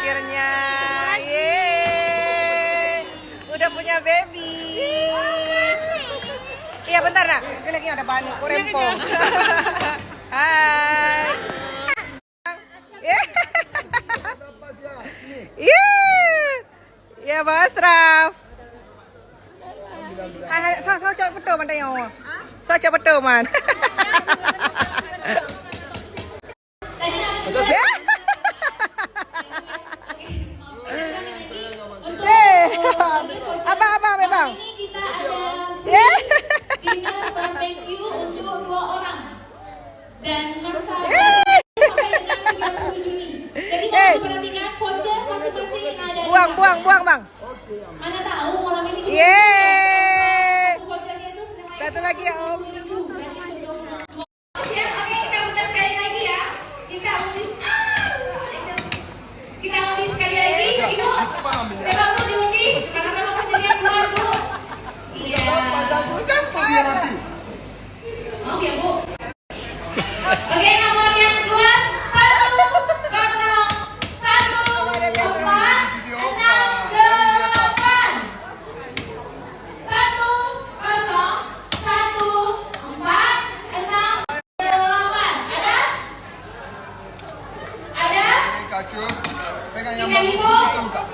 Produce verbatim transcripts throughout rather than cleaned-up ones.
Akhirnya, yeay, udah punya baby. Iya, bentar nak. Lagi-lagi ada banyak kok rempong. Hai. Iya. Ya, Bang Asraf. Ah, sa, sa cok foto man tanya. Sa cok foto man. Eh, abang, abang, abang. Ya. Dan masa sampai dengan tiga puluh Juni. Jadi, mohon diperhatikan voucher masing-masing yang ada di, buang, buang, buang, Bang. Mana tahu malam ini kita, yeay, satu vouchernya itu senilai satu lagi, ya, Om. Siap? Oke, kita putar sekali lagi, ya. Kita undi, ah, kita undi sekali lagi. Ibu, coba, Bu, diundi. Mana tahu hasilnya dua, Bu. Iya. Maaf ya, Bu. Oke, nomornya dua satu kosong satu empat enam delapan. Satu kosong satu empat enam delapan. Ada? Ada? Oke, Kak Cut. Pegang yang bagus, hitung, Kak.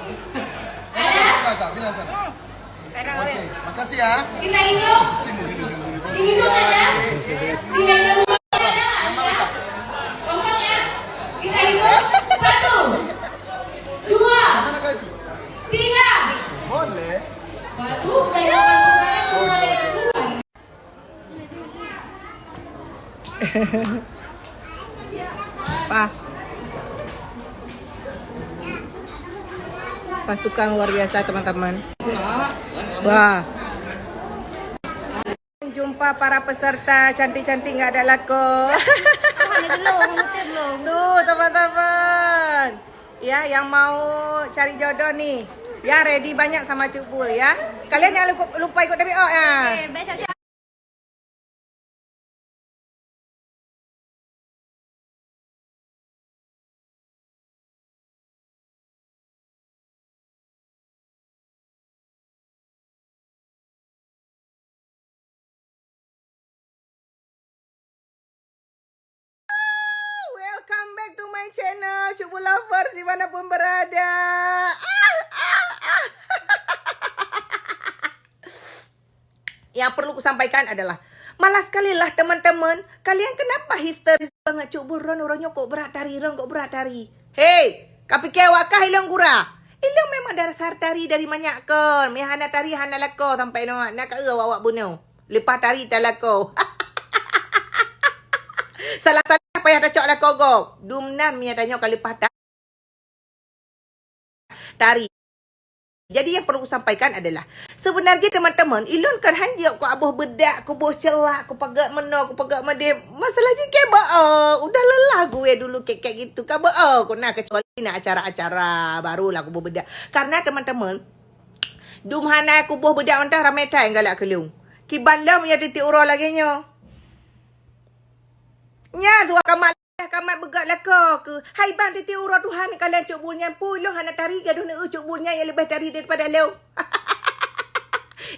Ada? Pegang, Kak, bilang sana. Oke, makasih ya. Kita hitung. Sini, sini, sini, sini. Dihitung ada? Dihitung ada? Yang mana, Kak? Kosong ya? Kita hitung. Satu. Dua. Yang mana, Kak? Tiga. Boleh. Waduh, saya akan buka dua dari dua. Wah. Pasukan luar biasa, teman-teman. Wah. Jumpa para peserta cantik-cantik nggak ada lako. Hana jelo, hana tem belum. Tuh, teman-teman. Ya, yang mau cari jodoh nih. Ya, ready banyak sama Cuk Bul ya. Kalian jangan lupa, lupa ikut W A ya. Oke, baik, siap-siap. Welcome back to my channel, Cuk Bul Lovers dimanapun berada. Ah, ah, ah. Yang perlu kusampaikan adalah, malas sekali lah teman-teman. Kalian kenapa histeris banget, Cuk Bul, ron uroe nyoe kok brat tari, ron kok brat tari? Hei, kapike awak kah ilong gura? Ilong memang dasar tari dari manyak kon. Meuhana tari hana lako sampai noe, na ka eu awak bunoe. Leupah tari talako. Salah-salah payah tacok lako gob. Dum nan mia tanyoe ka leupah ta-, tari. Jadi yang perlu kusampaikan adalah, sebenarnya teman-teman, ilôn kan hanjeuet kuaboh beudak, kuboh ceulak, kupagat meunoe, kupagat meudeh. Masalah jih keu beu, udah lelah gue dulu kek-kek gitu. Ka beu, ku na kecuali na acara-acara, barulah kuboh beudak. Karena teman-teman, dum hana kuboh beudak mantong ramé that nyang galak keu lôn. Kiban lom nyang titik uroe lagèe nyoe. Nya tuha kamat Dah kamat beugat lako keu, hai bang, titik uroe Tuhan kalian Cuk Bul nyan pui lôn hana tari gadoh neueu Cuk Bul nyan nyang leubeh tari daripada lôn.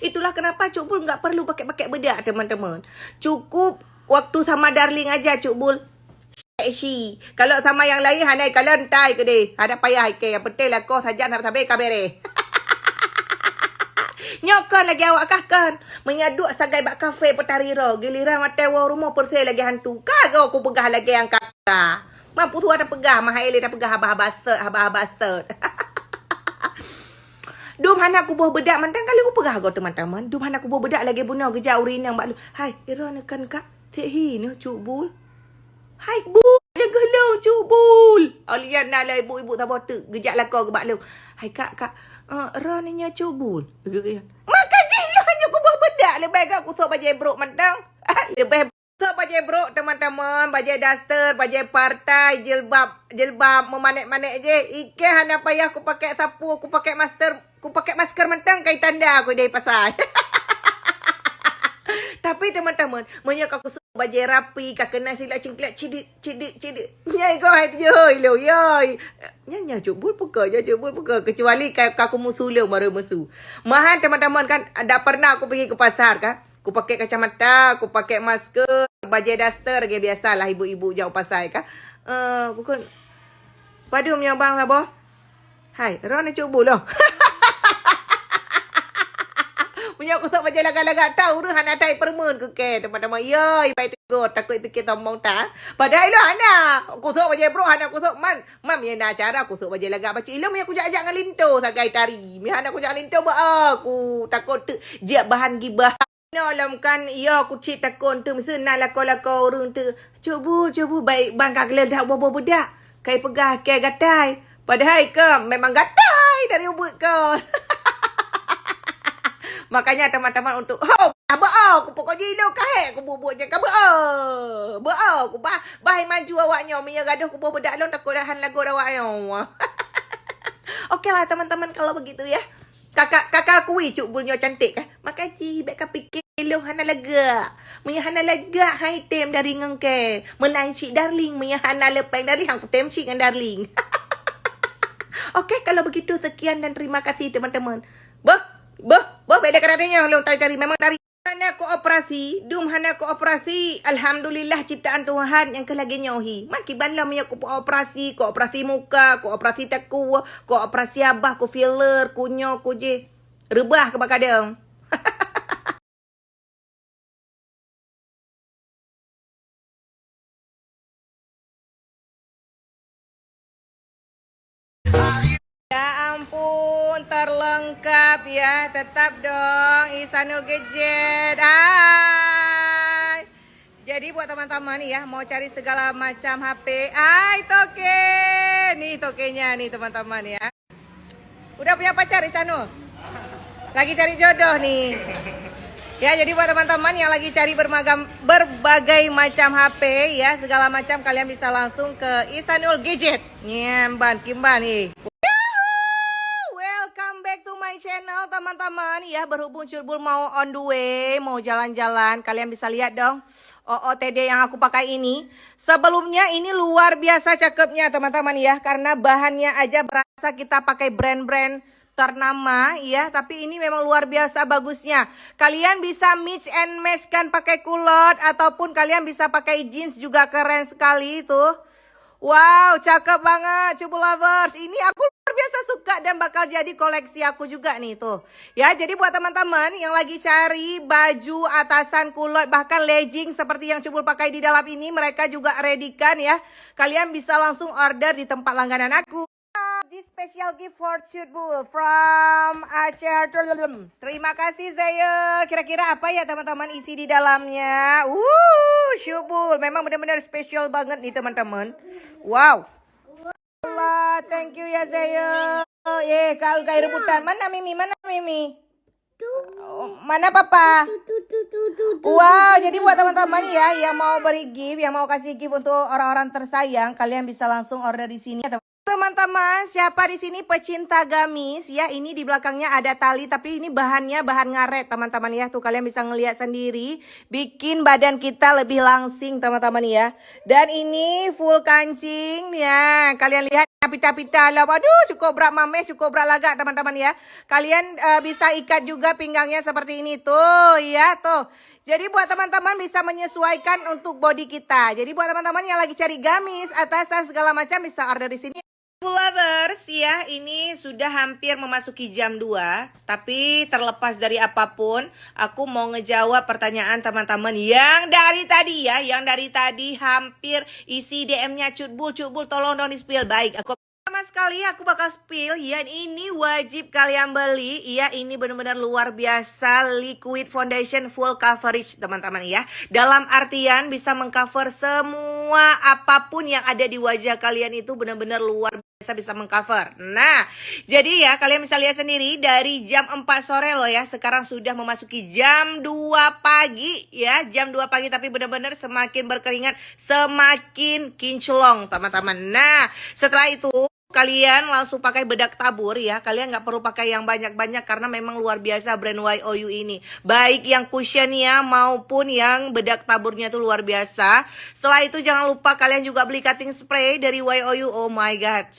Itulah kenapa Cuk Bul enggak perlu pakai-pakai bedak, teman-teman. Cukup waktu sama Darling aja Cuk Bul. Seksi. Kalau sama yang lain hana kalian tai keudeh. Hana payah ikei. Yang penting lakoe sajan sabe-sabe ka bereh. Nyoe kon lagèe awak kah kon. Meunyoe duek sagai bak kafe peutari roe, giliran watèe woe rumoh peureuséh lagèe hantu. Ka goe kupeugah lagèe nyang ka. Mampu tuha tapeugah, mahai lé tapeugah haba-haba sot, haba-haba sot. Dum hana kuboh beudak mantong kali kupeugah goe teuma-teuma. Dum hana kuboh beudak lagèe bunoe geujak ureueng inong bak lôn. Hai, droeneuh kon kak, sek hi neuh Cuk Bul. Hai, Bu, jaga lôn Cuk Bul. Alian na lé ibu-ibu saboh teuk geujak lakoe bak lôn. Hai kak, kak, eh, droeneuh nyoe Cuk Bul. Maka jih lôn nyoe kuboh beudak leubeh gak kusok bajèe brok mantong. Leubeh Sok bajèe brok, teman-teman, bajèe daster, bajèe partai, jilbab, jilbab meumanék-manék jih. Ikei hana payah kupakèk sapu, kupakèk master, kupakèk masker mantong kai tanda aku di pasai. Tapi teman-teman, meunyoe ka kusok bajée rapi, ka keunan silop cingklek cidik, cidik, cidik. Nyai goh hai tujoh hôi lôn, yoi. Nyan, nyan Cut Bul peuko, nyan Cut Bul peuko. Kecuali ka, ka kumusu lôn baru musu. Mahan teman-teman kan, dak pernah aku pergi ke pasar kan. Ku pakai kacamata, ku pakai masker, bajée daster, lagée biasalah ibu-ibu jak u pasai kan. Eh, ku kan, padum nyoe bang saboh? Hai, ron Cut Bul loh. Meunyoe kusok bajée lagak-lagak, tau ureueng hana tai peureumeun keu kée, teman-teman. Yoi, bai teugor, takot pike sombong ta. Padahai ilôn hana. Kusok bajée brok hana kusok man. Man, mie na cara kusok bajée lagak bacut. Ilôn mie kujak-jak ngon linto sagai tari. Mie hana kujak linto, beu, ku takot teuk jeuet bahan gibah. Inoe lom kan, yo, kucit takon teuh, meuseu na lakoe-lakoe ureueng teuh, "Cut Bul, Cut Bul, baik bang ka geuleudap boh-boh beudak. Kai peugah kée gatai." Padahai ke memang gatai dari ubeut kon. Makanya teman-teman untuk, ho, ka beu-o, ku pokok jih lôn ka hék ku buet-buet nyan, ka beu-o. Beu-o, ku bah, bah maju awak nyoe, meunyoe gadoh kuboh beudak lôn takot hana lagot awak nyoe. Oke lah teman-teman kalau begitu ya. Kakak, kakak akui Cut Bul nyoe cantik kan? Makajih, bèk kapike lôn hana lagak. Meunyoe hana lagak, han item dari ngon kèe. Meunan cit darling, meunyoe hana leupeng darling, han kutem cit ngon darling. Oke, kalau begitu sekian dan terima kasih teman-teman. Beuh, beuh, beuh, bèk lé ka dari nyoe lôn tari-tari. Memang dari Hana koperasi, dum hana koperasi. Alhamdulillah ciptaan Tuhan nyang keu lagèe nyoe hi. Man kiban lom meunyoe ku operasi, ku operasi muka, ku operasi takue, ku operasi abah, ku filler, ku nyoe, ku jéh. Reubah keu bak gadong. Ya ampun, terlengkap ya. Tetap dong, Ihsanul Gadget. Hai. Jadi buat teman-teman ya, mau cari segala macam H P. Hai, toke. Nih tokenya nih teman-teman ya. Udah punya pacar, Ihsanul? Lagi cari jodoh nih. Ya, jadi buat teman-teman yang lagi cari bermagam-, berbagai macam H P ya, segala macam, kalian bisa langsung ke Ihsanul Gadget. Nyemban, kimban, eh. Yuhu! Welcome back to my channel, teman-teman. Ya, berhubung Cut Bul mau on the way, mau jalan-jalan, kalian bisa lihat dong. O O T D yang aku pakai ini. Sebelumnya ini luar biasa cakepnya, teman-teman ya, karena bahannya aja berasa kita pakai brand-brand ternama ya, tapi ini memang luar biasa bagusnya. Kalian bisa mix and match kan pakai kulot ataupun kalian bisa pakai jeans juga keren sekali tuh. Wow, cakep banget Cut Bul Lovers. Ini aku luar biasa suka dan bakal jadi koleksi aku juga nih tuh. Ya, jadi buat teman-teman yang lagi cari baju atasan kulot bahkan legging seperti yang Cut Bul pakai di dalam ini, mereka juga ready kan ya. Kalian bisa langsung order di tempat langganan aku. This special gift for Cut Bul from Aceh. Terima kasih Zaya. Kira-kira apa ya teman-teman isi di dalamnya? Wuh, Cut Bul. Memang benar-benar special banget nih teman-teman. Wow. Allah, thank you ya Zaya. Eh, kau kai rebutan. Mana Mimi? Mana Mimi? Oh, mana Papa? Wow, jadi buat teman-teman ya yang mau beri gift, yang mau kasih gift untuk orang-orang tersayang, kalian bisa langsung order di sini. Teman-teman, siapa di sini pecinta gamis? Ya, ini di belakangnya ada tali, tapi ini bahannya bahan ngaret, teman-teman ya. Tuh kalian bisa ngelihat sendiri, bikin badan kita lebih langsing, teman-teman ya. Dan ini full kancing ya. Kalian lihat pita-pita lah. Waduh, cukup berat mameh, cukup berat lagak, teman-teman ya. Kalian eh, bisa ikat juga pinggangnya seperti ini tuh, ya tuh. Jadi buat teman-teman bisa menyesuaikan untuk body kita. Jadi buat teman-teman yang lagi cari gamis, atasan segala macam bisa order di sini. Lovers ya, ini sudah hampir memasuki jam dua, tapi terlepas dari apapun, aku mau ngejawab pertanyaan teman-teman yang dari tadi ya, yang dari tadi hampir isi D M-nya Cut Bul, Cut Bul tolong dong di-spill. Baik, aku sama sekali aku bakal spill ya, ini wajib kalian beli ya, ini benar-benar luar biasa liquid foundation full coverage teman-teman ya. Dalam artian bisa mengcover semua apapun yang ada di wajah kalian itu benar-benar luar biasa bisa mengcover. Nah, jadi ya kalian bisa lihat sendiri dari jam empat sore loh ya, sekarang sudah memasuki jam dua pagi ya, jam dua pagi tapi benar-benar semakin berkeringat, semakin kinclong teman-teman. Nah, setelah itu kalian langsung pakai bedak tabur ya. Kalian nggak perlu pakai yang banyak-banyak karena memang luar biasa brand Y O U ini. Baik yang cushionnya maupun yang bedak taburnya tuh luar biasa. Setelah itu jangan lupa kalian juga beli cutting spray dari Y O U. Oh my god.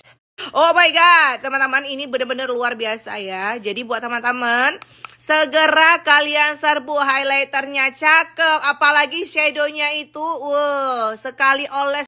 Oh my god, teman-teman, ini benar-benar luar biasa ya. Jadi buat teman-teman, segera kalian serbu highlighternya, cakep, apalagi shadownya itu, wow, sekali oles